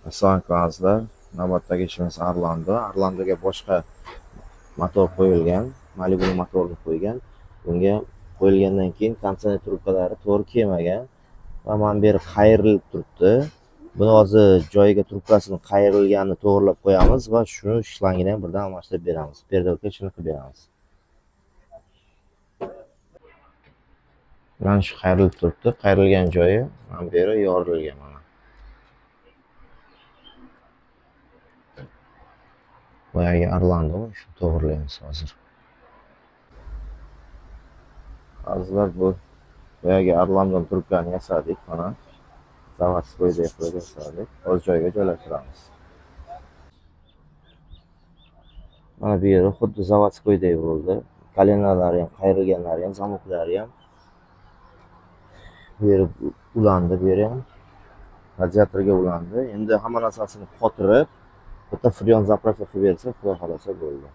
Assalomu alaykum azizlar. Navbatdagi ishimiz Arlando. Arlandoga boshqa motor qo'yilgan, Malibu motorini qo'ygan. Bunga qo'yilgandan keyin konditsioner trubkalari to'g'ri kelmagan va mana bu yeri qayrilib turibdi. Buni hozir joyiga trubkasini qayrilganini to'g'rilab qo'yamiz va shuni shlangini ham birdan almashtirib beramiz. Переделка ishini qilib beramiz. Mana shu qayrilib turibdi. Qayrilgan joyi mana bu yeri yorilgan mana. Boyagi Arlando, shuni to'g'rilaymiz hozir. Azizlar, bu boyagi Arlandoning trubkani yasadik mana. Zavodskoyda qilib yasadik. O'z joyiga joylashtiramiz. Mana bu yeri xuddi zavodskoydek bo'ldi. Kolenalari ham, qayrilganlari ham, zamoklari ham. Bu yeri ulandi, bu yeri ham radiatorga ulandi. Endi hamma narsasini qotirib, bitta freon zapravka qilib bersa, xudo xolasa bo'ldi.